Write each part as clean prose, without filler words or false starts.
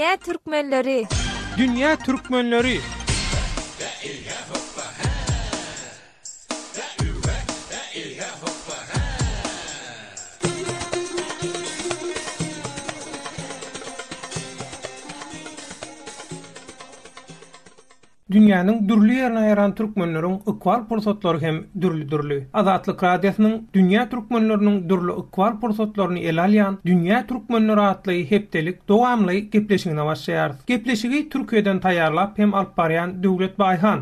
Dünýä türkmenleri! Dünýä türkmenleri! Dünýäniň dürli ýerine ýaýran türkmenleriň ykbal pursatlary hem dürli-dürli. Azatlyk Radiosynyň dünýä türkmenleriniň dürli ykbal pursatlaryny ele alýan Dünýä türkmenleri atly hepdelik dowamly gepleşigine başlaýarys. Gepleşigi Türkiýeden taýýarlap hem alyp barýan Döwlet Baýhan.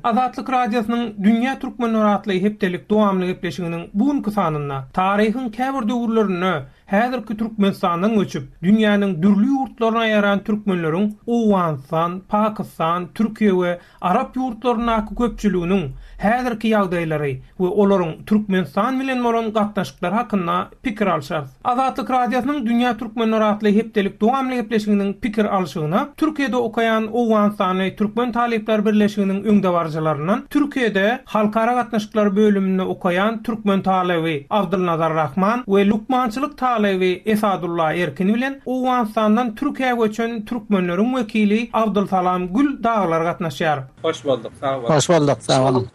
Azatlyk Radiosynyň Dünýä türkmenleri atly hepdelik dowamly gepleşiginiň bu günki sanynda taryhyň käbir döwürlerinde häzirki Türkmenistandan göçüp, dünýäniň dürli ýurtlaryna ýaýran türkmenleriň Owganystan, Pakistan, Türkiýe we arap ýurtlaryndaky köpçüliginiň häzirki ýagdaýlary we olaryň Türkmenistan bilen bolan gatnaşyklary hakynda pikir alşarys. Azatlyk Radiosynyň Dünýä Türkmenleri atly hepdelik dowamly gepleşiginiň pikir alşygyna Türkiýede okaýan Owganystanly Türkmen talyplar birleşiginiň öňdebaryjylaryndan Türkiýede Halkara gatnaşyklary bölüminde okaýan türkmen talyby Abdylnazar Rahman we lukmançylyk talyby Esadulla Erkin bilen Owganystandan Türkiýä göçen türkmenleriň wekili Abdylsalam Gül dagylar gatnaşýar. Hoş bolduk, sag boluň. Hoş bolduk, sag boluň.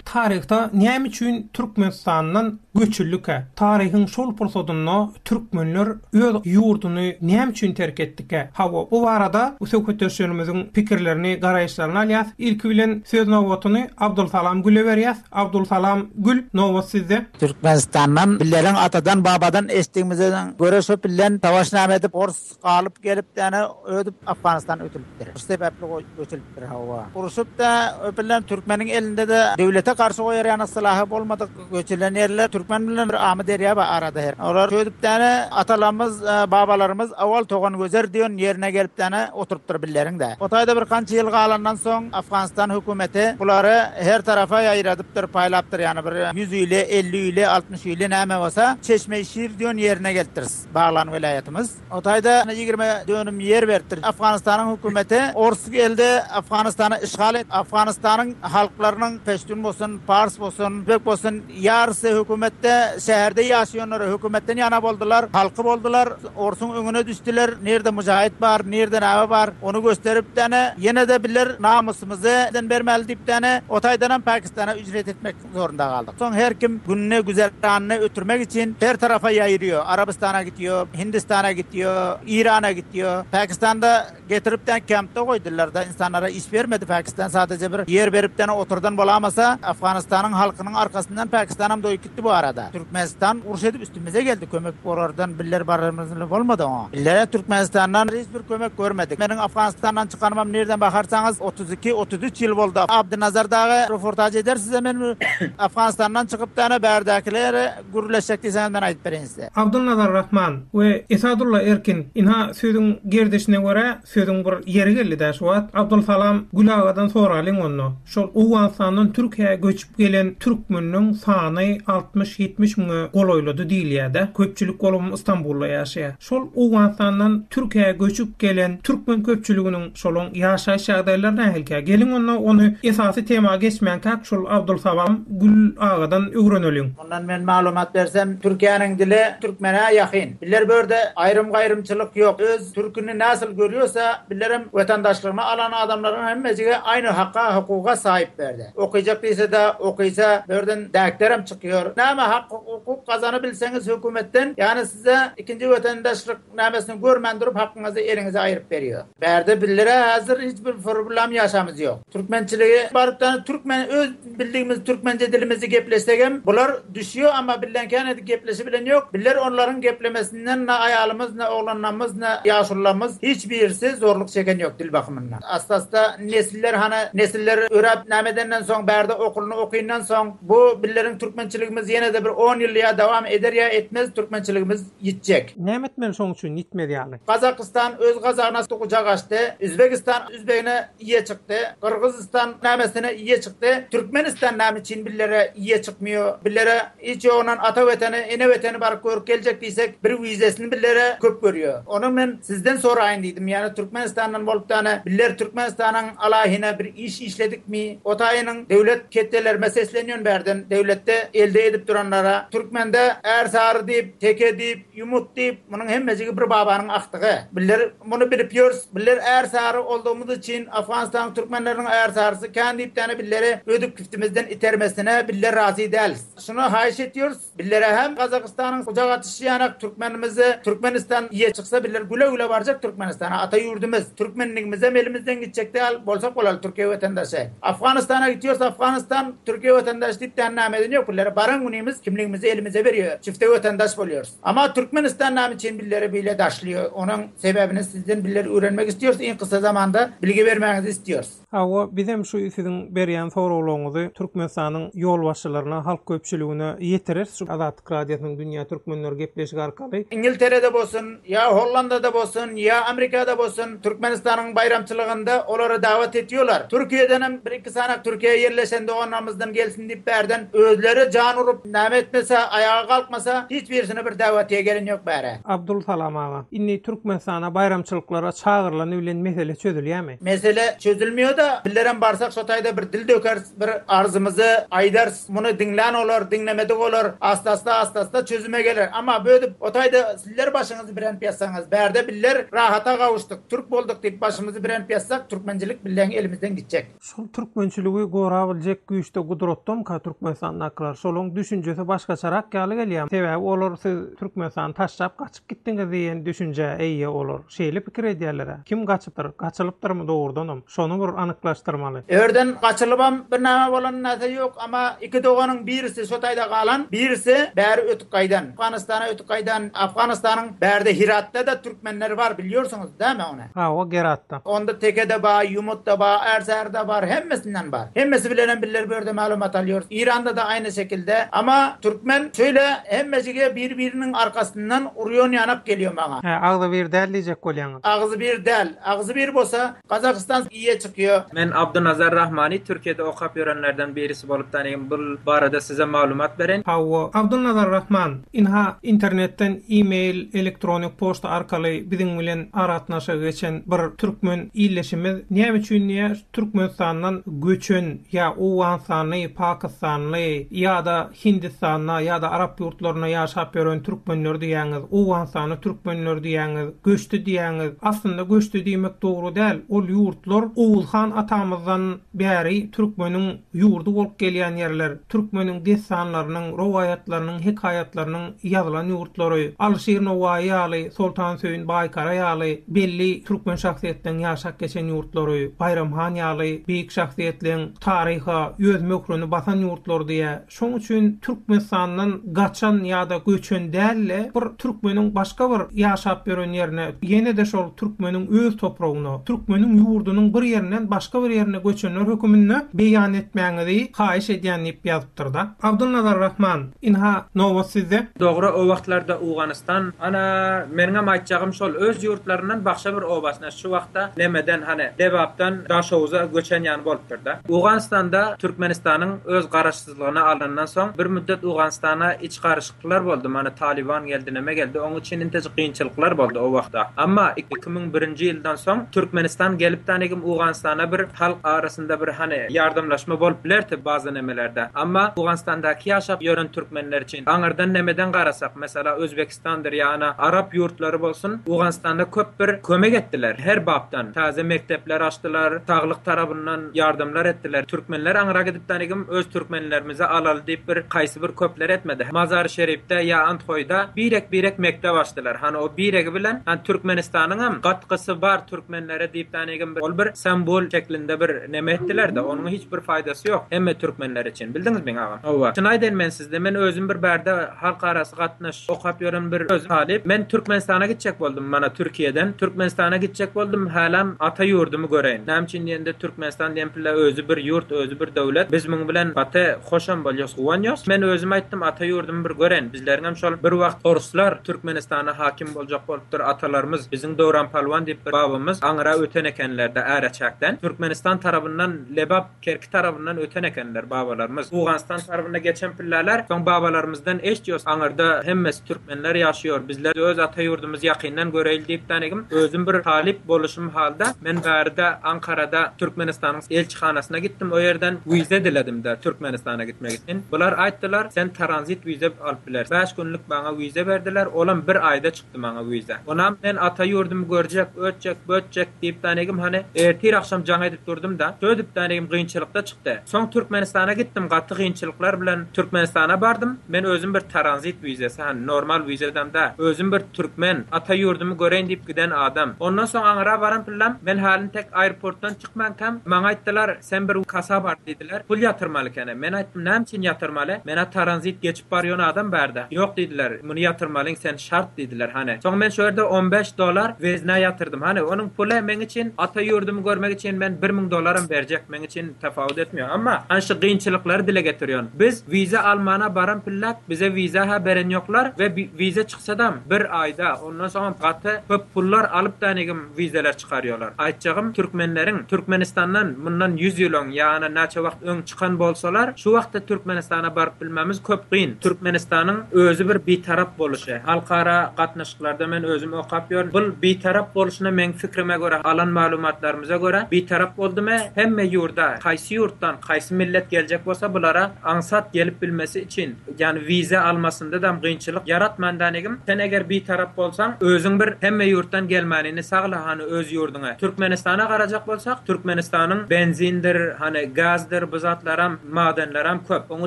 Taryhda näme üçin Türkmenistandan göçüldikä? Taryhyň şol pursadynda türkmenler öz ýurduny näme üçin terk etdikä? Hawa, bu barada söhbetdeşlerimiziň pikirlerini, garaýyşlaryny alýas. Ilki bilen söz nobatyny Abdulsalam Güle berýäs. Abdulsalam Gül, nobat sizde. Türkmenistandan billeriň atadan-babadan eşitdigimize göre şo billen savaş näme edip ors Galyp gelip däne ödüp Afganystan ötülipdir. Şu sebäpli göçülipdir hawa. Urşup da bilen türkmeniň elinde de döwlete garşy goýar ýaly sylahy bolmadyk göçülen ýerler türkmen bilen bir Amy derýa bar arada her. Olar şödüp däne atalarymyz babalarymyz owal Togan gözer diýen ýerine gelip däne oturypdyr billeriň de. O taýda bir kança ýyl galandan soň Afganystan hökümeti bulary her tarapa ýaýradypdyr paýlapdyr ýany bir ýüz öýli 50 öýli 60 öýli näme bolsa Çeşme-i Şir diýen ýerine gelipdiris. Baglan welaýatymyz. O taýda 20 dönüm ýer beripdir. Afganystanyň hökümeti ors geldi, Afganystany işgal et. Afganystanyň halklarynyň peştun bolsun, pars bolsun, özbek bolsun ýarysy hökümetde, şäherde ýaşaýanlary hökümetden ýana boldular, halky boldular, orsuň öňüne düşdüler, nirde mujahid bar, nirde näme bar, ony gösterip däne, ýene-de bizler namysymyzy bermeli diýip däne, o taýdanam Pakistana üjret etmek. Zorunda galdyk. Soň her kim gününi, güzeranyny ötürmek üçin her tarapa ýaýrýar. Arabystana gitýär, Hindistana gitýär, Irana gitýär. Pakistanda getiripden kempde goýdular-da, insanlara iş bermedi Pakistan. Sadaja bir ýer beripden oturdan bolamasa, Afganystanyň halkynyň arkasyndan Pakistanam doýup gitdi bu arada. Türkmenistan uruş edip üstümize geldi. Kömek olardan biller bararymyz bolmady oňa. Billere Türkmenistandan hiç bir kömek görmedik. Meniň Afganistandan çykanymam nirden bakarsaňyz 32, 33 ýyl boldy. Abdynazar dagy reportaž eder size men Afganistandan çykyp däne bärdäkileri gürleşjek diýseňiz men aýdyp bereýin size. Abdylnazar Rahman we Esadulla Erkin ynha sözüň gerdişine görä sözüň bir ýeri geldi-dä şu wagt Abdylsalam Gül agadan soralyň onda şol Owganystandan Türkiýä göçüp gelen türkmenleň sany 60-70 müňe golaýlady diýilýär-dä. Köpçülik bolubam Istanbulda ýaşaýar. Şol Owganystandan Türkiýä göçüp gelen türkmen köpçüliginiň şolaň ýaşaýyş ýagdaýlary nähilikä? Geliň onda ony esasy tema geçmänkäk şol Abdulsalam Gül agadan öwreneliň. Mundan men maglumat bersem, Türkiýäniň dili türkmene ýakyn. Biller bu ýerde aýrym-gaýrymçylyk ýok. Öz türküni näsıl görýorsa, billerem wetandaşlygyny alan adamlaryň hemmejigi aýny haka, hukuga saýyp bu ýerde. Okyjak diýse-de, okysa, bu ýerden däklerem çykýar. Näme hak-hukuk gazanybilseňiz hökümetden, ýagny size ikinji wetandaşlyk nämesini görmän durup hakyňyzy eliňize aýryp berýär. Bärde bizlere häzir hiç bir problem ýaşamyz ýok. Türkmençiligi barypdan türkmen öz bildigimiz türkmençe dilimizi gepleşsegem bular düşýär amma bizden kän edip gepleşibilen ýok. Bizler onlaryň geplemesinden ne aýalymyz ne oglanlarymyz ne ýaşulularymyz hiç birisi zorluk çeken ýok dil bakymyndan. Asta-asta nesiller hany nesiller öräp näme edenden soň bärde okulyny okyndan soň bu bizleriň türkmençiligimiz ýene. Ýene-de bir on ýyl ýa dowam eder ýa etmez türkmençiligimiz ýitjek. Näme etmeli şoň üçin ýitmez ýaly? Gazakystan öz gazagyna gujak açdy, Üzbegistan üzbegine ýe çykdy, Gyrgyzystan nämesine ýe çykdy, Türkmenistan näme üçin billere ýe çykmýo, billere hiç ýogyndan ata weteni, ene weteni baryp görüp geljek diýsek bir wizesini billere köp görýo. Ony men sizden soraýyn diýdim, ýani Türkmenistandan bolup däne biller Türkmenistanyň alahyna bir iş işledikmi, o taýynyň döwlet ketdelerime seslenýon bärden döwletde elde edip duranlara, türkmende ärsary diýip, teke diýip, ýumut diýip, munuň hemmejigi bir babanyň akdygy. Biller muny bilip ýörüs. Biller ärsary oldugymyz üçin Afganystanyň türkmenleriniň ärsarysy kän diýip däne billeri ödüp kiftimizden itermesine biller razy dälis. Şuny haýyş etýörüs. Billere hem Gazagystanyň gujak atyşy ýanak türkmenimizi Türkmenistan ýe çyksa biller güle güle barjak Türkmenistana ata ýurdumyz türkmenligimizem elimizden gitjek däl bolsak bolaly Türkiýe wetandaşy Afganystana gitýors Afganystan Türkiýe wetandaşy diýip däne name eden ýok billere baran günimiz kimligimizi elimize berýö çifte wetandaş bolýors ama Türkmenistan name üçin billere beýle daşlýo onuň sebäbini sizden biller öwrenmek istiýors iň kysa zamanda bilgi bermäňizi istiýors. Hawa, bizem şu siziň berýän soraglaryňyzy Türkmenistanyň ýolbaşçylaryna, halk köpçüligine ýetireris şu Azatlyk Radiosynyň Dünýä Türkmenleri gepleşigi arkaly. Ingilterede bolsun, ýa Hollandada bolsun, ýa Amerikada bolsun Türkmenistanyň baýramçylygynda olary dawat etýolar. Türkiýedenem bir-iki sanak Türkiýä ýerleşen doganlarymyzdan gelsin diýip bärden özleri jan urup name etmese, aýaga galkmasa hiç birisine bir dawatiýe gelen ýok bäre. Abdulsalam aga, indi Türkmenistana baýramçylyklara çagyrylany bilen mesele çözülýämi? Mesele çözülmiýo-da, bizlerem barsak şo taýda bir dil dökeris, bir arzymyzy aýdarys, muny diňlän olar, diňlemedik olar, asta-asta-asta-asta çözüme geler. Amma bödüp o taýda sizler başyňyzy birenip ýatsaňyz, bärde bizler rahata gawuşdyk, türk bolduk diýip başymyzy birenip ýatsak, türkmençilik bileň elimizden gitjek. Şol türkmençiligi gorabiljek güýçde gudratdamyka Türkmenistandakylar? Şolaň düşünjesi başgaçarak ýaly gelýär. Sebäbi olar siz Türkmenistany taşlap gaçyp gitdiňiz diýen düşünjä eýe olar. Şeýle pikir edýärler-ä. Kim gaçypdyr, gaçylypdyrmy dogrudanam? Şony bir anyklaşdyrmaly. Örden gaçylybam bir name bolan närse ýok, amma iki doganyň birisi şo taýda galan, birisi bäri ötüp gaýdan. Afganystana ötüp gaýdan. Afganystanyň bärde Hiratda-da türkmenler bar, bilýorsiňiz dämi ony? Hawa, Geratda. Onda teke-de bar, ýumut-da bar, ärsary-da bar, hemmesinden bar. Hemmesi bilenem bizler bu ýerde maglumat alýorys. Iranda-da aýny şekilde. Amma türkmen şeýle hemmejige bir-biriniň arkasyndan urýan ýanak gelýär maňa. Hä, agzy bir däl diýjek bolýaňyz. Agzy bir däl. Agzy bir bolsa, Gazagystan iýe çykýar. Men Abdynazar Rahmany Türkiýede okap ýörenlerden birisi bolup tanyýyn bul barada size maglumat bereýin. Hawa, Abdylnazar Rahman, ynha internetden e-mail, elektronik poçta arkaly biziň bilen aragatnaşyga geçen bir türkmen ildeşimiz näme üçin diýýär, Türkmenistandan göçen ýa owganystanly, pakystanly ýa-da Hindistanda ýa-da arap ýurtlarynda ýaşap ýören türkmenler diýýäňiz, Owganystanly türkmenler diýýäňiz, göçdi diýýäňiz. Aslynda göçdi diýmek dogry däl. Ol ýurtlar Oguz han atamyzdan bäri türkmeniň ýurdy bolup gelýän ýerler, türkmeniň dessanlarynyň, rowaýatlarynyň, hekaýatlarynyň ýazylan ýurtlary. Alyşir Nowaýy ýaly, Soltan Söýün Baýkara ýaly belli türkmen şahsyýetleň ýaşap geçen ýurtlary, Baýram han ýaly beýik şahsyýetleň taryha öz möhrüni basan ýurtlary diýä. Şoň üçin Türkmenistandan gaçan ýa-da göçen däl-de, bir türkmeniň başga bir ýaşap ýören ýerine, ýene-de şol türkmeniň öz topragyna, türkmeniň ýurdunyň bir ýerinden başga bir ýerine göçenler höküminde beýan etmäňizi haýyş edýän diýip ýazypdyr-da. Abdylnazar Rahman, ynha, nobat sizde. Dogry o wagtlarda Owganystan ana meniňem aýtjagym şol öz ýurtlaryndan bagşa bir obasyna şu wagtda nemeden hany Lebapdan Daşoguza göçen ýany bolupdyrda. Owganystanda Türkmenistanyň öz garaşsyzlygyny alandan soň bir müddet Owganystana iç garyşyklyklar boldy mana Talyban geldi neme geldi oň üçin intejik kynçylyklar boldy o wagtda. Amma 2001-nji ýyldan soň Türkmenistan gelip danegim Owganystana bir halk arasynda bir hany ýardamlaşma bolup bilerdi bazy nemelerde. Amma Owganystandaky ýaşap ýören türkmenler üçin aňyrdan nemeden garasak mesela Özbekistandyr ýa ana arap ýurtlary bolsun Owganystanda köp bir kömek etdiler her bapdan täze mekdepler açdylar saglyk tarabyndan ýardamlar etdiler türkmenler aňyra gidip danigim öz türkmenlerimizi alaly diýip bir kaýsy bir köpler etmedi Mazary Şerifde ýa Anthoýda birek birek mekdep açdylar hany o biregi bilen hany Türkmenistanyňam gatgysy bar türkmenlere diýip danigim ol bir sembol şeklinde bir neme etdilerde onuň hiç bir faýdasy ýok hemme türkmenler üçin bildiňizmi agam hawa çyn aýdaýyn men sizde men özüm bir bärde halk arasy gatnaş okap ýören bir özüm talyp. Men Türkmenistana gitjek boldum mana Türkiýeden. Türkmenistana gitjek boldum hälam ata ýurdumy göreýin. Näme üçin diýende Türkmenistan diýen pille özi bir ýurt özi bir döwlet. Biz muň bilen gaty hoşam bolýos guwanýos. Men. Men özüm aýtdym, ata ýurdumy bir gören. Bizleriňem şol bir wagt orslar Türkmenistana hakim boljak bolupdyr atalarymyz. Biziň Döwran Palwan diýip bir babamyz aňyra öten ekenler-de Äreçäkden. Türkmenistan tarabyndan Lebap, Kerki tarabyndan öten ekenler babalarymyz. Owganystan tarabynda geçen pilläler soň babalarymyzdan eşdiýos aňyrda hemmesi türkmenler ýaşaýor bizler öz ata ýurdumyzy ýakyndan göreýli diýip danegim özüm bir talyp boluşym halda men bäride Ankarada Türkmenistanyň elçihanasyna gitdim o ýerden wiza diledimde Türkmenistana gitmek üçin bular aýtdylar sen taranzit wiza alyp bilersiň bäş günlük maňa wiza berdiler olam bir aýda çykdy maňa wiza onam men ata ýurdumy görjek ötjek bötjek diýip danegim hany ertir agşam jaň edip durdum-da, şödüp danegim gynçylykda çykdy. Soň Türkmenistana gitdim gaty gynçylyklar bilen Türkmenistana bardym. Men özüm bir taranzit wizasy hany normal wizadam da, özüm bir türkmen, ata ýurdumy göreýin diýip giden adam. Ondan soň aňyra baran pyllam men halyn tek aeroportdan çykmankam maňa aýtdylar sen bir kasa bar diýdiler, pul ýatyrmaly ekeni. Men aýtdym näme üçin ýatyrmaly, menä taranzit geçip barýan adam bärde. Ýok diýdiler, muny ýatyrmalyň sen şart diýdiler hany. Soň men şo ýerde 15 dollar wezne ýatyrdym hany. Onuň puly meň üçin ata ýurdumy görmek üçin men 1000 dollaram berjek meň üçin tapawut etmeýär. Emma hany şu gynçylyklary dile getirýän. Biz wiza almana baran pillak bize wiza ha beren ýoklar we wiza çyksadam bir aýda ondan soňam gaty köp pullar alyp danegim wizalar çykarýolar. Aýtjagym türkmenleriň Türkmenistandan mundan ýüz ýyl öň ýa ana naçe wagt öň çykan bolsalar, şu wagtda Türkmenistana baryp bilmemiz köp gyn. Türkmenistanyň özi bir bitarap boluşy. Halkara gatnaşyklarda men özüm okap ýörün. Bul bitarap boluşyna meň fikrime görä, alan maglumatlarymyza görä bitarap boldumy, hemme ýurda, haýsy ýurtdan, haýsy millet geljek bolsa bulara aňsat gelip bilmesi üçin, ýagny wiza almasyndadam gynçylyk ýaratman danegim, sen eger bitarap bolsaň, özüň bir hemme ýurtdan gelmänini sagla hany öz ýurduňa. Türkmenistana garajak bolsak, Türkmenistanyň benzindir, hany gazdyr bu zatlaram, madenleram köp. Oň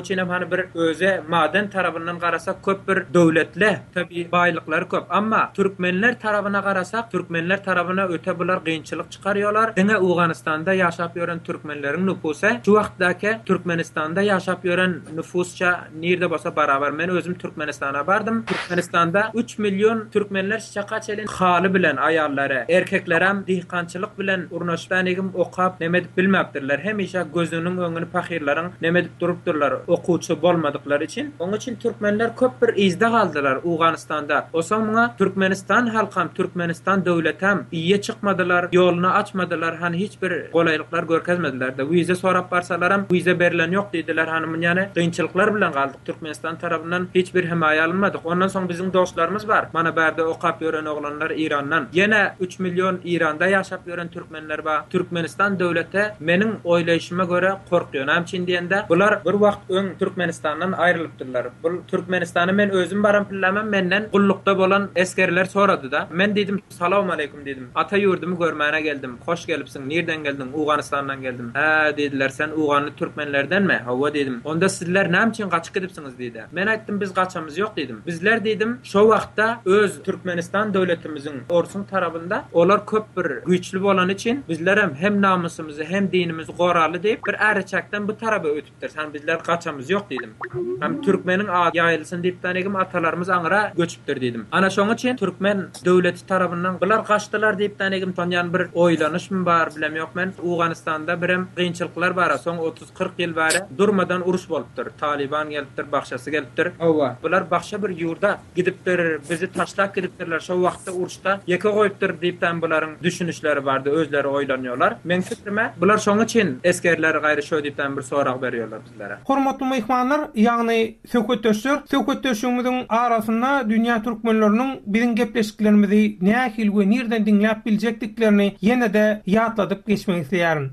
üçinem hany bir özi maden tarabyndan garasak köp bir döwletli, tabi baýlyklary köp. Amma türkmenler tarabyna garasak, türkmenler tarabyna öte bular gynçylyk çykarýolar. Diňe Owganystanda ýaşap ýören türkmenleriň nupusy şu wagtdaki Türkmenistanda ýaşap ýören nufusça nirde bolsa barabar. Men özüm Türkmenistana bardym. Türkmenistanda üç million türkmenler şçaka çelin haly bilen aýallary, erkeklerem dihkançylyk bilen urnaşdanegim okap neme edip bilmäpdirler. Hemişe gözüniň öňüni pahyrlaryň neme edip durupdyrlar okuwçy bolmadyklary üçin. Oň üçin türkmenler köp bir yzda galdylar Owganystanda. Osoň muňa Türkmenistan halkam, Türkmenistan döwletem iýe çykmadylar, ýoluny açmadylar, hany hiç bir golaýlyklar görkezmediler-de. Wiza sorap barsalaram wiza berilen ýok diýdiler, hany munýany gynçylyklar bilen galdyk. Türkmenistan tarapyndan hiç bir hemaýa alynmadyk. Ondan soň biziň dostlarymyz bar, mana bärde okap ýören oglanlar Irandan. Ýene üç million Iranda ýaşap ýören türkmenler bar. Türkmenistan döwlete meniň oýlaýşyma görä korkýar. Näme üçin diýende, bular bir wagt öň Türkmenistandan aýrylypdyrlar. Bul Türkmenistana men özüm baran pillämem menden gullukda bolan esgerler sorady-da. Men diýdim, Salowmaleýkum diýdim. Ata ýurdumy görmäne geldim. Hoş gelipsiň. Nirden geldiň? Owganystandan geldim. Hä, diýdiler, sen owganly türkmenlerdenmi? Hawa diýdim. Onda sizler näme üçin gaçyp gidipsiňiz diýdi. Men aýtdym, biz gaçamyz ýok diýdim. Bizler diýdim, şo wagtda öz Türkmenistan döwletimiziň orsuň tarabynda olar köp bir güýçli bolany üçin bizlerem hem namysymyzy hem dinimizi goraly diýip bir äriçäkden bu taraba ötüp Diýipdir. Hany bizler gaçamyz ýok diýdim. Hem türkmeniň ady ýaýylsyn diýip danegim atalarymyz aňyra göçüpdir diýdim. Ana şoň üçin türkmen döwleti tarabyndan bular gaçdylar diýip danegim tonýan bir oýlanyşmy bar bilem ýok men. Owganystanda birem gynçylyklar bara soň 30-40 ýyl bäri durmadan uruş bolupdyr. Talyban gelipdir, bagşasy gelipdir. Hawa, bular bagşa bir ýurda gidipdir, bizi taşlap gidipdirler, şo wagtda uruşda ýeke goýupdyr diýipem bularyň düşünişleri bardy, özleri oýlanýarlar. Meň pikrime, bular şoň üçin esgerleri gaýry şo diýipem bir sorag berýärler bizlere. Hormatly myhmanlar, ýagny söhbetdeşler, söhbetdeşligimiziň arasynda dünýä türkmenleriniň biziň gepleşiklerimizi nähili we nirden diňläp biljekdiklerini ýene-de ýatladyp geçmek isleýärin.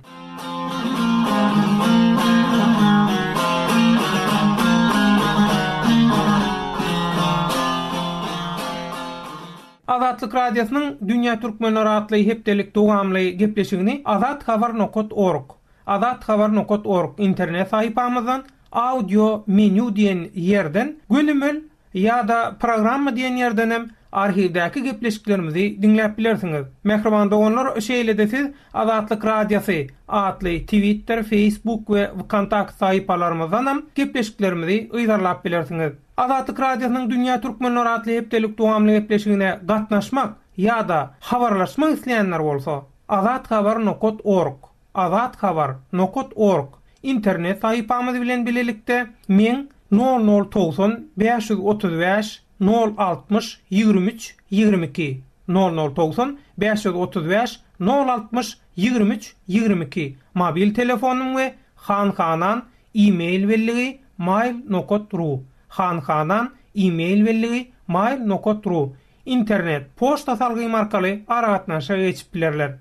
Azatlyk Radiosynyň Dünýä Türkmenleri atly hepdelik dowamly gepleşigini Azathabar nokat org, Azathabar nokat org internet sahypamyzdan Audio menýu diýen ýerden gönümel Ýa-da Programma diýen ýerdenem arhiwdäki gepleşiklerimizi diňläp bilersiňiz. Mähriban doganlar, şeýle-de siz Azatlyk Radiosy atly Twitter, Facebook we Wkontakt sahypalarymyzdanam gepleşiklerimizi yzarlap bilersiňiz. Azatlyk Radiosynyň Dünýä Türkmenleri atly hepdelik dowamly gepleşigine gatnaşmak ýa-da habarlaşmak isleýänler bolsa, azathabar nokat org, azathabar nokat org internet sahypamyz bilen bilelikde meň. Nol nol 90 535 nol 60 23 22 Nol nol 90 535 nol 60 23 22 mobil telefonym we hanhanan e-mail belligi mail nokat ru hanhanan e-mail belligi mail nokat ru internet poçta salgym arkaly aragatnaşyga geçip bilerler.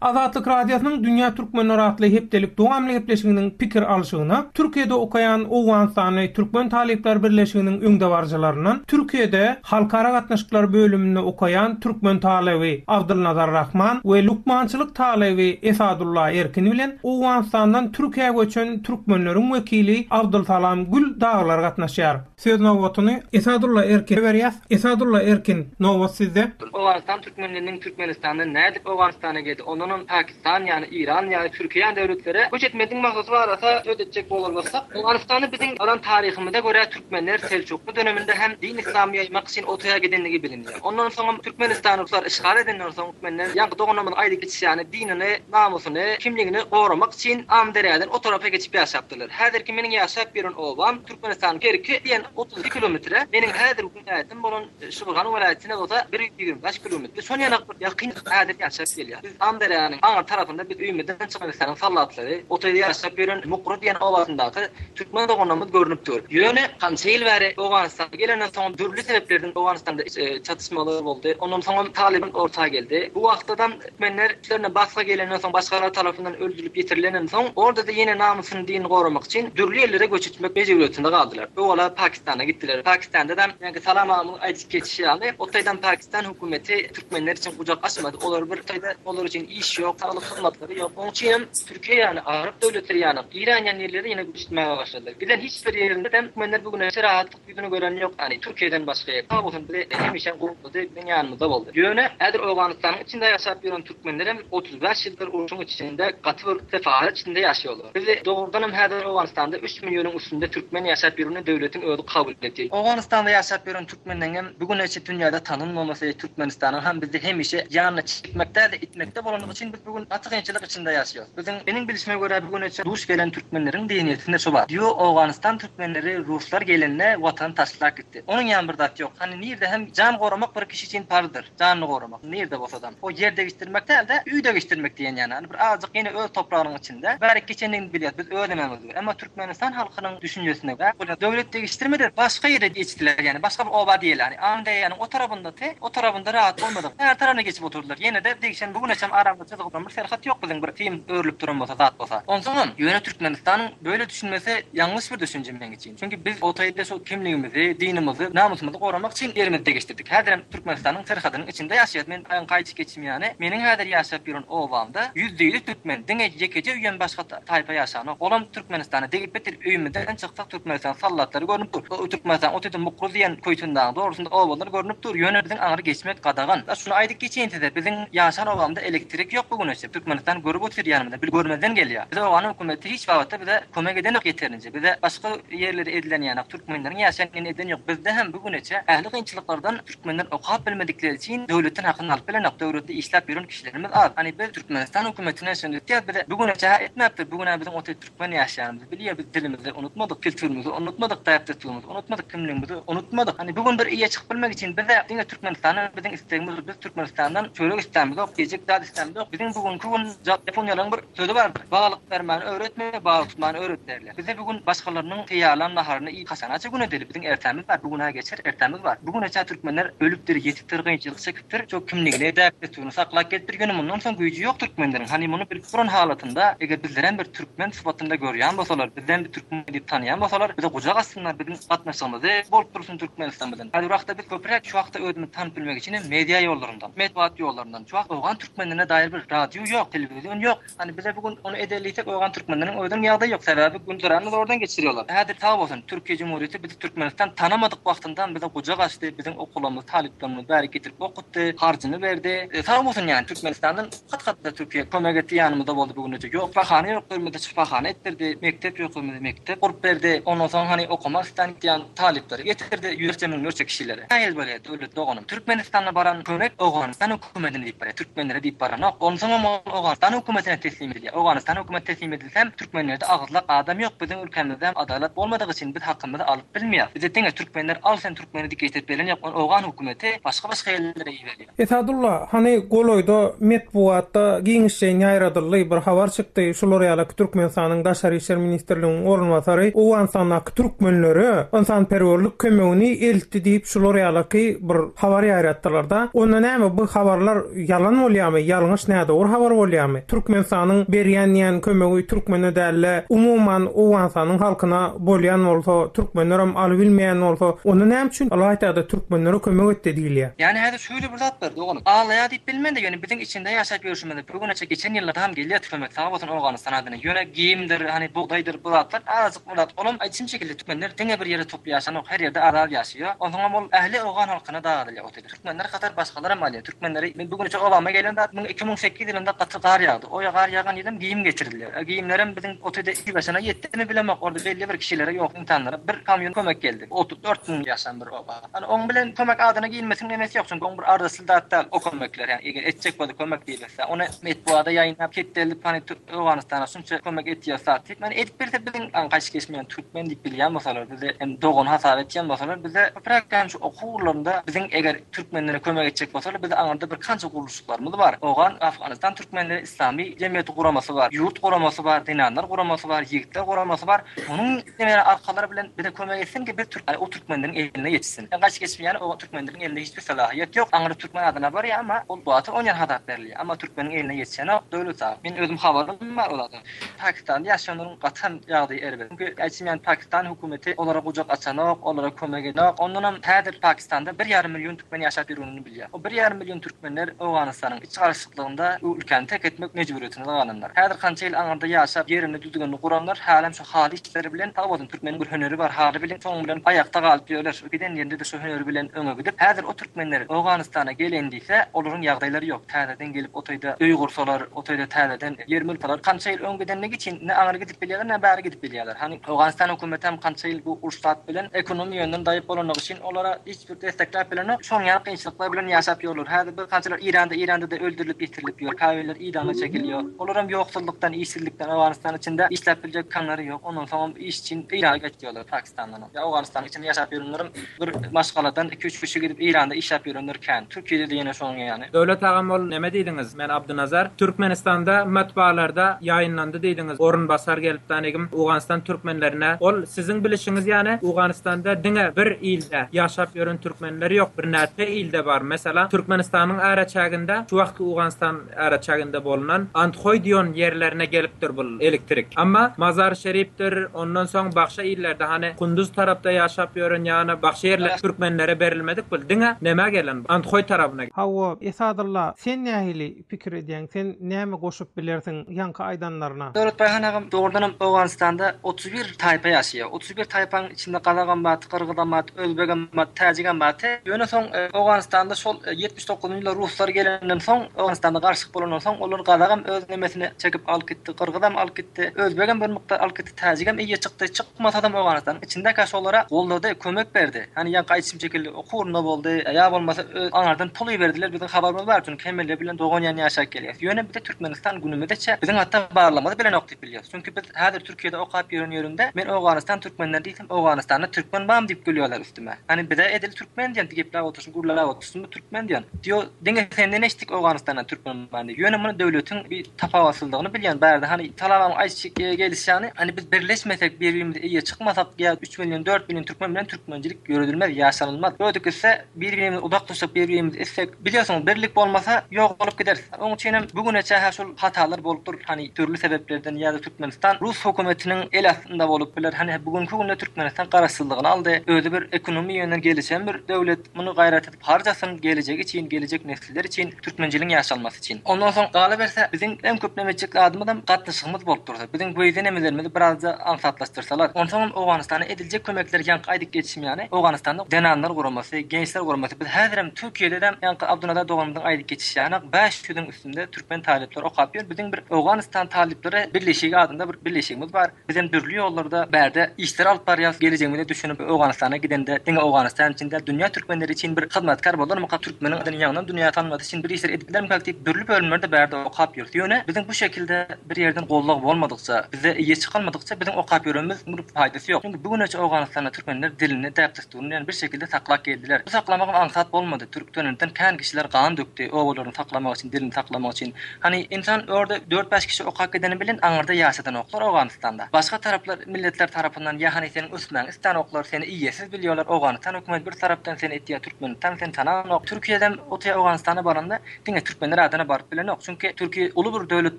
Azatlyk Radiosynyň Dünýä Türkmenleri atly hepdelik dowamly gepleşiginiň pikir alşygyna Türkiýede okaýan Owganystanly Türkmen talyplar birleşiginiň öňdebaryjylaryndan Türkiýede Halkara gatnaşyklary bölüminde okaýan türkmen talyby Abdylnazar Rahman we lukmançylyk talyby Esadulla Erkin bilen Owganystandan Türkiýä göçen türkmenleriň wekili Abdylsalam Gül dagylar gatnaşýar. Söz nobatyny Esadulla Erkine berýäs. Esadulla Erkin, nobat sizde. Owganystan türkmenleriniň Türkmenistandan nädip Owganystana geldi, ondanam Pakistan ýany Iran ýaly Türkiýe ýaly döwletlere göç etmegiň maksady barada söz etjek bolar bolsak, Owganystanda biziň alan taryhymyza görä türkmenler Seljukly döneminde hem din yslamy ýaýmak üçin otaýa gidendigi bilinýär. Ondan soňam Türkmenistany ruslar yşgal edenden soň türkmenler ýaňky doganlarymyzyň aýdyp geçişi ýaly dinini, namusyny, kimligini goramak üçin Amyderýadan o tarapa geçip ýaşapdyrlar. Häzirki meniň ýaşap ýören obam Türkmenistanyň Kerki diýen 32 kilometre, meniň häzir welaýatym bolan Şybyrgan welaýatyna bolsa 125 kilometr. Şol ýanak bir ýakyn häzir ýaşap gelýär. Biz Amyderýanyň aňry tarapynda biz öýümizden Türkmenistanyň sallatlary, otaýda ýaşap ýören Mukry diýen obasyndaky türkmen doganlarymyz görnüp dur. Ýöne kança ýyl bäri Owganystana gelenden soň dürli sebäplerden Owganystanda çatyşmalar boldy. Ondan soňam Talyban orta geldi. Bu wagtdadam Türkmenler üstlerine basgy gelenden soň, başgalar tarapyndan öldürilip ýitirilenden soň, orda-da ýene namysyny, dinini goramak üçin dürli ýerlere göç etmek mejburyýetinde galdylar. Owala Pakistana gitdiler. Pakistanda-da, ýaňky Salam agamyň aýdyp geçişi ýaly, o taýdan Pakistan hökümeti türkmenler üçin gujak açmady. Olar bir taýda olar üçin iş ýok, saglyk hyzmatlary ýok. Onuň üçin hem Türkiýe ýaly, arap döwletleri ýaly, Iran ýaly ýerlere ýene göç etmäge başladylar. Giden hiç bir ýerinde-de türkmenler bu güne çenli rahatlyk Ýüzüni gören ýok ýani Türkiýeden başga ýer. Sag bolsun bizi hemişe goldady biziň ýanymyzda boldy. Ýöne häzir Owganystanyň içinde ýaşap ýören türkmenlerem 35 ýyldyr urşuň içinde gaty bir sefalet içinde ýaşaýarlar. Bizi dogrudanam häzir Owganystanda üç millionyň üstünde türkmen ýaşap ýörenini döwletiň özi kabul etdi. Owganystanda ýaşap ýören türkmenleňem bu güne çenli dünýäde tanylmamasy Türkmenistanyň hem bizi hemişe ýanyna çekmek dälde itmekde bolandygy üçin biz bu gün gaty kynçylyk içinde ýaşaýarys. Biziň meniň bilşime görä bu güne çenli duş gelen türkmenleriň diýenýetinde şu bar. Diýo Owganystan türkmenleri ruslar gelende watany taşlap gitdi. Onuň ýan bir zat ýok. Hany nirde hem jan goramak bir kişi üçin parzdyr. Janyny goramak. Nirde bolsadam. O ýer degişdirmek dälde öý degişdirmek diýen ýany. Hany bir azajyk ýene öz topragynyň içinde bärik geçendigini bilýäs biz öz emämiz bilen. Emma Türkmenistan halkynyň düşünjesine görä olar döwlet degişdirmedi başga ýere geçdiler ýani başga bir oba diýeli hany Amyderýanyň o tarapyndaky o tarabynda rahat bolmadyk her tarabyna geçip oturdylar. Ýene-de degişen bu güne çenli aramyzda çyzygylan bir serhat ýok biziň bir sim örülip duran bolsa zat bolsa. Onsoňam ýöne Türkmenistanyň Böyle düşünmesi ýalňyş bir düşünje meň üçin. Çünki biz o taýda şol kimligimizi, dinimizi, namysymyzy goramak üçin ýerimizi degişdirdik. Häzirem Türkmenistanyň serhadynyň içinde ýaşaýas. Men aýaň gaýçy geçim ýany, meniň häzir ýaşap ýören obamda 150 türkmen, diňe ýekeje öýem başga taýpa ýaşanok. Olam Türkmenistana degip bitir. Öýümizden çyksak Türkmenistanyň sallatlary görnüp dur. O Türkmenistan o taýda Mukry diýen Köýtendagyň dogrusynda obalar görnüp dur. Ýöne biziň aňry geçmek gadagan. Şuny aýdyp geçeýin size, biziň ýaşan obamda elektrik ýok bu güne çenli. Türkmenistan görüp otyr ýanymyzda, bil görmezden gelýär. Bize owgan hökümeti hiç babatda bize kömek edenok ýeterinje. Bize başga ýerlerde edilen ýanak türkmenleriň ýaşaýan ýerinde eden ýok. Bizde hem bu güneçe ähli kynçylyklardan türkmenler okap bilmedikleri üçin döwletden hakyny alyp bilenok. Döwletde işläp ýören kişilerimiz az. Hany biz Türkmenistan hökümetine şony etýäs bize bu güneçe hä etmäpdir. Bu günä biziň oty türkmen ýaşaýanymyzy bilýär. Biz dilimizi unutmadyk, kültürimizi unutmadyk, däp-dessurymyzy unutmadyk, kimligimizi unutmadyk. Hany bu gün bir eýe çykyp bilmek üçin bize diňe Türkmenistana biziň islegimiz biz Türkmenistandan çörek islämizok, iýjek zat islämizok. Biziň bu günki gün Ýaponiýalaryň bir sözi bardyr. Balyk bermäni öwretme, balyk tutmany öwret derler. Bize bu gün başgalarynyň taýýarlan naharyny iýip haçanaça gün edeli? Biziň ertämiz bar, bu gün-ä geçer, ertämiz bar. Bu güne çä türkmenler ölüpdir, ýitipdir, kynçylyk çekipdir, şo kimligini, däp-dessuryny saklap gelipdir. Ýöne mundan soň güýji ýok türkmenleriň. Hany muny bilip duran halatynda, eger bizlerem bir türkmen sypatynda görýän bolsalar, bizem bir türkmen diýip tanaýan bolsalar, bize gujak açsynlar, biziň gatnaşygymyzy bolup dursun Türkmenistan bilen. Häzir wagtda biz köpräk şu wagtda özümizi tanyp bilmek üçin hem media ýollaryndan, metbugat ýollaryndan şu wagt owgan türkmenlerine dair bir. bir radio ýok, telewizion ýok. Hany bize bu gün ony edeli diýsek owgan türkmenleriniň özüniň ýagdaýy ýok. Sebäbi gündüranymyzy oradan geçirýärler. Häzir sag bolsun Türkiýe Jumhuriýeti bizi Türkmenistan tanamadyk wagtyndan bize gujak açdy, biziň okuwlarymyzy, talyplarymyzy bärik getirip okutdy, harjyny berdi. Sag bolsun ýani Türkmenistandan kat-kat Türkiýe kömek etdi, ýanymyzda boldy bu güneçe. Ýok şypahana ýok ýerimizde şypahana etdirdi, mekdep ýok ýerimizde mekdep gurup berdi. Ondan soň hany okamak islän diýen talyplary getirdi, ýüzlerçe müňlerçe kişileri. Nähili bolýar Döwlet doganym? Türkmenistana baran kömek Owganystan hökümetine diýip barýar, türkmenlere diýip baranok. Onsoňam ol Owganystan hökümetine teslim edilýär. Owganystan hökümeti teslim edilsem, türkmenlerde agyzlak adam ýok, biziň ülkämizde adalat bolmadygy üçin biz hakymyzy alyp bilmeýäs. Bize diňe türkmenler al sen türkmeni diýip getirip beren ýok, ony owgan hökümeti başga-başga ýerlere iberýär. Esadulla, hany golaýda metbugatda giňişleýin ýaýradyldy, bir habar çykdy, şular ýalaky Türkmenistanyň Daşary işler ministrliginiň orunbasary Owganystandaky türkmenlere ynsanperwerlik kömegini eltdi diýip şular ýalaky bir habar ýaýratdylarda. Onda näme bu habarlar ýalan bolýamy, ýalňyş nädogry habar bolýamy? Türkmenistanyň berýän diýen kömegi türkmene dälde umuman Owganystanyň halkyna bolýan bolsa, türkmenlerem alybilmeýän bolsa, onda näme üçin ylaýtada türkmenlere kömek etdi diýilýär? Ýani häzir şöyle bir zat bar doganym. Aglaýar diýip bilmen-de ýöne biziň içinde ýaşap ýörşümizde bu güneçe geçen ýyllarda hem gelýär kömek sag bolsun Owganystan adyna ýöne geýimdir hany bugdaýdyr bu zatlar azajyk bir zat olam aýdyşym şekilde türkmenler diňe bir ýere toply ýaşanok her ýerde az-az ýaşaýar onsoňam ol ähli owgan halkyna dagadylýar o taýda türkmenler hatar başgalaram alýar türkmenleri men bu güneçe obama gelen zat 2008 ýylynda gaty gar ýagdy o gar ýagan ýylam geýim getirilýär a geýimlerem biziň o taýda ilbaşyna ýetdimi bilemok orda belli bir kişilere ýok ynsanlara bir kamýon kömek geldi 34 mün ýaşan bir oba. Hany oň bilen kömek adyna girmesiň nemesi ýok, çünki oň bir arzysyl zat däl o kömekler, ýagny eger etjek bolsa kömek diýilse, ony metbugada ýaýynlap ketdelip hany Owganystana şunça kömek etýäs zat diýip, ýagny edip bilse biziň gaýşy geçmeýän türkmen diýip bilýän bolsalar, bizi hem dogan hasap etýän bolsalar, bize köpräk hem şu okuw ugurlarynda biziň eger türkmenlere kömek etjek bolsalar, bize aňyrda bir kança gurluşyklarymyz bar. Owgan, Afganistan türkmenleri islami jemgyýeti guramasy bar, ýurt guramasy bar, zenanlar guramasy bar, ýigitler guramasy bar. Munuň Ýene arkalary bilen bize kömek etsin ki biz türk o türkmenleriň eline ýetişsin. Gaç geçmeýän o türkmenleriň elinde hiç bir salahyýet ýok. Aňry türkmen adyna barýar amma ol wagty onýan hasap berilýär. Amma türkmeniň eline ýetişenok. Döwlet sag. Men özüm habarym bar o zadan. Pakistanda ýaşaýanlaryň gaty hem ýagdaýy erbet. Çünki aýtşym ýaly Pakistan hökümeti olara gujak açanok, olara kömek edenok. Ondanam häzir Pakistanda bir ýarym million türkmen ýaşap ýörenini bilýär. O bir ýarym million türkmenler Owganystanyň iç garyşyklygynda bu ülkäni terk etmek mejburyýetine galanlar. Häzir kança ýyl aňyrda ýaşap ýerini düzgünini guranlar hälem şu haly işleri bilen sag bolsun türkmeniň bir hüneri bar haly bilen şonuň bilen aýakda galyp ýörler şu giden ýerinde-de şu hüneri bilen öňe gidip häzir o türkmenler Owganystana geleýin diýse olaryň ýagdaýlary ýok täzeden gelip o taýda öý gursalar o taýda täzeden ýer mülk alar kança ýyl öň gidenligi üçin ne aňry gidip bilýärler ne bäri gidip bilýärler hany Owganystan hökümetem kança ýyl bu uruş zat bilen ekonomiýa ýönden daýyp bolanlygy üçin olara hiç bir destekläp bilenok şonuň ýaly kynçylyklar bilen ýaşap ýörler häzir bir kançalar Iranda Iranda-da öldürilip ýitirilip ýör käbirleri idama çekilýär. Olaram ýoksullykdan, işsizlikden Owganystanyň içinde işläp biljek kanlary ýok. Ondan soňam iş üçin Eýrana gaçýarlar Pakistandanam. Ýa Owganystanyň içinde ýaşap ýörenlerem bir maşgaladan iki-üç kişi gidip Eýranda işläp ýörenler kän. Türkiýede-de ýene şonuň ýaly. Döwlet agam ol neme diýdiňiz? Men Abdynazar. Türkmenistanda matbaalarda ýaýynlandy diýdiňiz. Orunbasar gelip danigim Owganystan türkmenlerine. Ol siziň bilişiňiz ýaly Owganystanda diňe bir ilde ýaşap ýören türkmenler ýok. Birnäçe ilde bar. Mesalan Türkmenistanyň araçäginde şu wagtky Owganystan araçäginde bolunan Andhoý diýon ýerlerine gelipdir bul elektrik. Amma Mazar-Şeripdir, ondan soň bagşa illerde hany Kunduz tarapda ýaşap ýören ýana bagşa ýerler türkmenlere berilmedik bul diňe nämä gelen Andhoý tarapyna. Hawa, Esadylla, sen nähili pikir edýäň, sen näme goşup bilersiň ýaňky aýdanlaryna? Döwletbaý han agam, dogrudanam Owganystanda 31 taýpa ýaşaýar. 31 taýpaň içinde gazagam bar, gyrgyzam bar, özbegem bar, täjigem bar. Ýöne soň Owganystanda şol 79-njy ýylda ruslar gelenden soň, Owganystanda garşyk bolandan soň, olar gazagam öz nemesine çekip alyp gitdi, gyrgyzam alyp gitdi, özbegem bir mukdar alyp gitdi, täjigem eýe çykdy. Çykmasadam Owganystanyň içindekä şolara goldady, kömek berdi. Hany ýaňky aýdyşym şekilli okuw ugrunda boldy, ýa bolmasa öz aňardan pul iberdiler, biziň habarymyz bar, çünki hemmeler bilen dogan ýan ýaşap gelýäs. Ýöne bize Türkmenistan günümizeçe biziň hatda barlygymyzy bilenok diýip bilýäs. Çünki biz häzir Türkiýede okap ýören ýerimde men Owganystan türkmenleri diýsem Owganystanda türkmen barmy diýip gülýärler üstüme. Hany bize edil türkmen diýen gepläp oturyşym gürläp oturyşym türkmen diýen. Diýo diňe senden eşitdik Owganystandan türkmen bar diýip. Ýöne muny döwletiň bir tapawutsyzlygyny bilýän bärde hany talabam aýtjak gelişi ýaly hany biz birleşmesek bir birimize eýe çykmasak ýa üç million dört million türkmen bilen türkmençilik ýöredilmez ýaşanylmaz. Öýdük gitse bir birimizi uzak tutsak bir birimizi itsek bilýärsiňiz birlik bolmasa ýok bolup gideris. Oň üçinem bu güne çähe şul hatalar bolup dur hany dürli sebeplerden ýa-da Türkmenistan rus hökümetiniň el astynda bolup biler hany bu günki günde Türkmenistan garaşsyzlygyny aldy özi bir ekonomiýa ýönden gelişen bir döwlet muny gaýrat edip harjasyn gelejegi üçin gelejek nesiller üçin türkmençiligiň ýaşalmasy. tanalmasy üçin. Ondan soň galyberse biziň iň köp neme etjek zadymyzam gatnaşygymyz bolup dursa, biziň wiza nemelerimizi birazja aňsatlaşdyrsalar. Onsoňam Owganystana ediljek kömekler ýaňky aýdyp geçişim ýaly Owganystanda zenanlar guramasy, gençler guramasy biz häzirem Türkiýededem ýaňky Abdunazar doganymyzyň aýdyp geçişi ýaly 500-iň üstünde türkmen talyplary okap ýör. Biziň bir Owganystan talyplary birleşigi adynda bir birleşigimiz bar. Bizem dürli ýollarda bärde işler alyp barýas. Gelejegimize düşünip Owganystana gidende diňe Owganystan üçin däl dünýä türkmenleri üçin bir hyzmatkär bolarmykak, türkmeniň adyny ýaňdan dünýä tanmasy üçin bir işler edip bilermikak diýip dürli bölümlerde bärde okap ýörüs. Ýöne biziň bu şekilde bir ýerden goldaw bolmadykça, bize eýe çykalmadykça biziň okap ýörenimiz bir paýdasy ýok. Çünki bu güneçe Owganystanda türkmenler dilini, däp-dessuryny ýani bir şekilde saklap geldiler. Bu saklamagam aňsat bolmady. Türkmenlerden kän kişiler gan dökdi obalaryny saklamak üçin, dilini saklamak üçin. Hany ynsan orda dört-bäş kişi okap gideni bilen aňyrda ýaşadanoklar Owganystanda. Başga taraplar milletler tarapyndan ýa hany seniň ösmäňi istanoklar, seni iýesiz bilýorlar, Owganystan hökümeti bir tarapdan seni itýär, Türkmenistan seni tananok. Türkiýedem otaýa Owganystana baranda diňe türkmenler adyna baryp bilenok. Çünki Türkiýe uly bir döwlet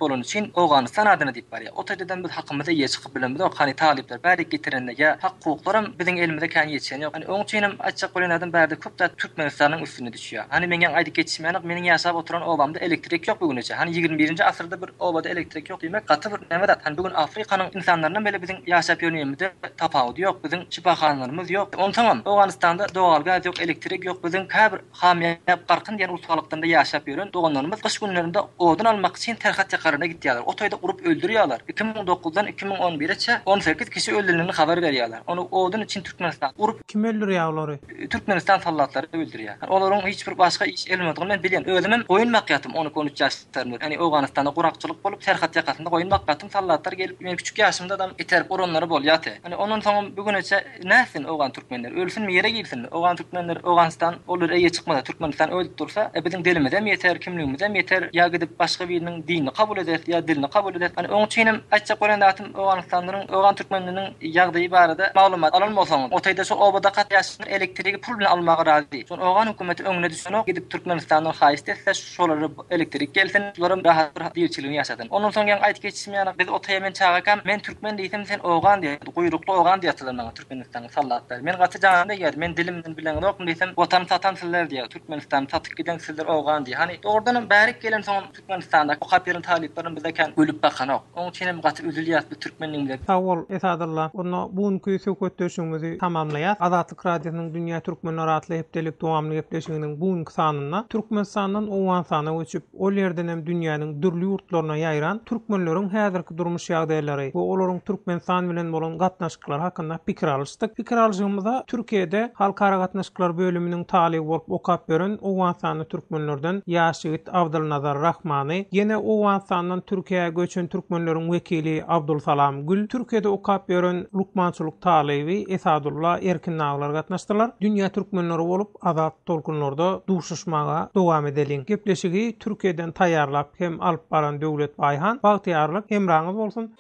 bolany üçin Owganystan adyna diýip barýar. Otaýdadam biz hakymyza eýe çykyp bilemizok. Hany talyplar bärik getirende ýa hak-hukuklaram biziň elimize kän ýetişen ýok. Hany oň üçinem aýtjak bolýan zadym bärde köp zat Türkmenistanyň üstüne düşýär. Hany meň ýaňy aýdyp geçişim ýaly meniň ýaşap oturan obamda elektrik ýok bu güneçe. Hany 21-nji asyrda bir obada elektrik ýok diýmek gaty bir näme zat. Hany bu gün Afrikanyň ynsanlaryndan bile biziň ýaşap ýören ýerimizde tapawudy ýok. Biziň şypahanalarymyz ýok. Onsoňam Owganystanda dogalgaz ýok, elektrik ýok. Biziň käbir Hamyýap Garkyn diýen ulsalykdanda ýaşap ýören doganlarymyz gyş günlerinde odun almak üçin serhet ýakaryna gitýärler. O taýda urup öldürýärler. 2009-dan 2011-e çe 18 kişi öldürilenini habar berýärler. Ony odun üçin Türkmenistan urup. Kim öldürýär olary? Türkmenistan sollatlary öldürýär. Olaryň hiç bir başga iş elmadygyny men bilýän. Özümem goýun bakýatym on iki, on üç ýaşlarymda. Ýagny Owganystanda gurakçylyk bolup, serhet ýakasynda goýun bakýatym. Sollatlar gelip, meni küçük ýaşymdadam iterip uranlary bolýardy. Ýagny ondan soňam bu güne çe nätsin owgan türkmenleri? Ölsünmi, ýere girsinmi? Owgan türkmenleri Owganystan olara eýe çykmasa, Türkmenistan öldüp dursa, e biziň dilimizem ýeter, kimligimizem ýeter. Ýa gidip başga biriniň dinini kabul ederis, ýa dilini kabul ederis. Ýagny oň üçinem aýtjak bolýan zatym Owganystanlylaryň, owgan türkmenleriniň ýagdaýy barada maglumat alan bolsaňyz, otaýda şol obada ýaşaýan elektrigi pul bilen almaga razy. Şol owgan hökümeti öňüne düşenok, gidip Türkmenistandan haýyşt etse, şolara elektrik gelsin, şularam rahat bir diriçiligini ýaşasyn. Ondan soň ýaňy aýdyp geçişim ýaly, biz otaýa men çagakam, men türkmen diýsem, sen owgan diýerdi, guýrukly owgan diýerdiler maňa Türkmenistanyň sallatlary. Men gaty janym degýärdi, men dilimden bileňzokmy diýsem, Watany satan sizler diýýär, Türkmenistany satyp giden sizler owgan diýýär. Hany, dogrudanam bärik gelensoňam Türkmenistanda okap ýören talyplaram bize kän gülüp bakanok. Oň üçin hem gaty üzülýäs biz türkmenligimize. Sag bol Esadylla. Onda bu günki söhbetdeşligimizi tamamlaýas. Azatlyk Radiosynyň Dünýä Türkmenleri atly hepdelik dowamly gepleşiginiň bu günki sanynda Türkmenistandan Owganystana göçüp, ol ýerdenem dünýäniň dürli ýurtlaryna ýaýran türkmenleriň häzirki durmuş ýagdaýlary we olaryň Türkmenistan bilen bolan gatnaşyklary hakynda pikir alyşdyk. Pikir alyşygymyza Türkiýede Halkara gatnaşyklar bölüminiň talyby bolup okap ýören owganystanly türkmenlerden ýaş ýigit Abdylnazar Rahmany, ýene Owganystandan Türkiýä göçen türkmenleriň wekili Abdulsalam Gül, Türkiýede okap ýören lukmançylyk talyby Esadulla Erkin dagylar gatnaşdylar. Dünýä türkmenleri bolup azat tolkunlarda duşuşmaga dowam edeliň. Gepleşigi Türkiýeden taýýarlap hem alyp baran Döwlet Baýhan. Bagtyýarlyk hemraňyz bolsun!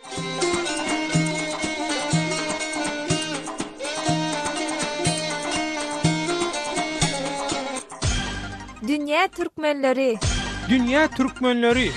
Dünýä türkmenleri. Dünýä türkmenleri.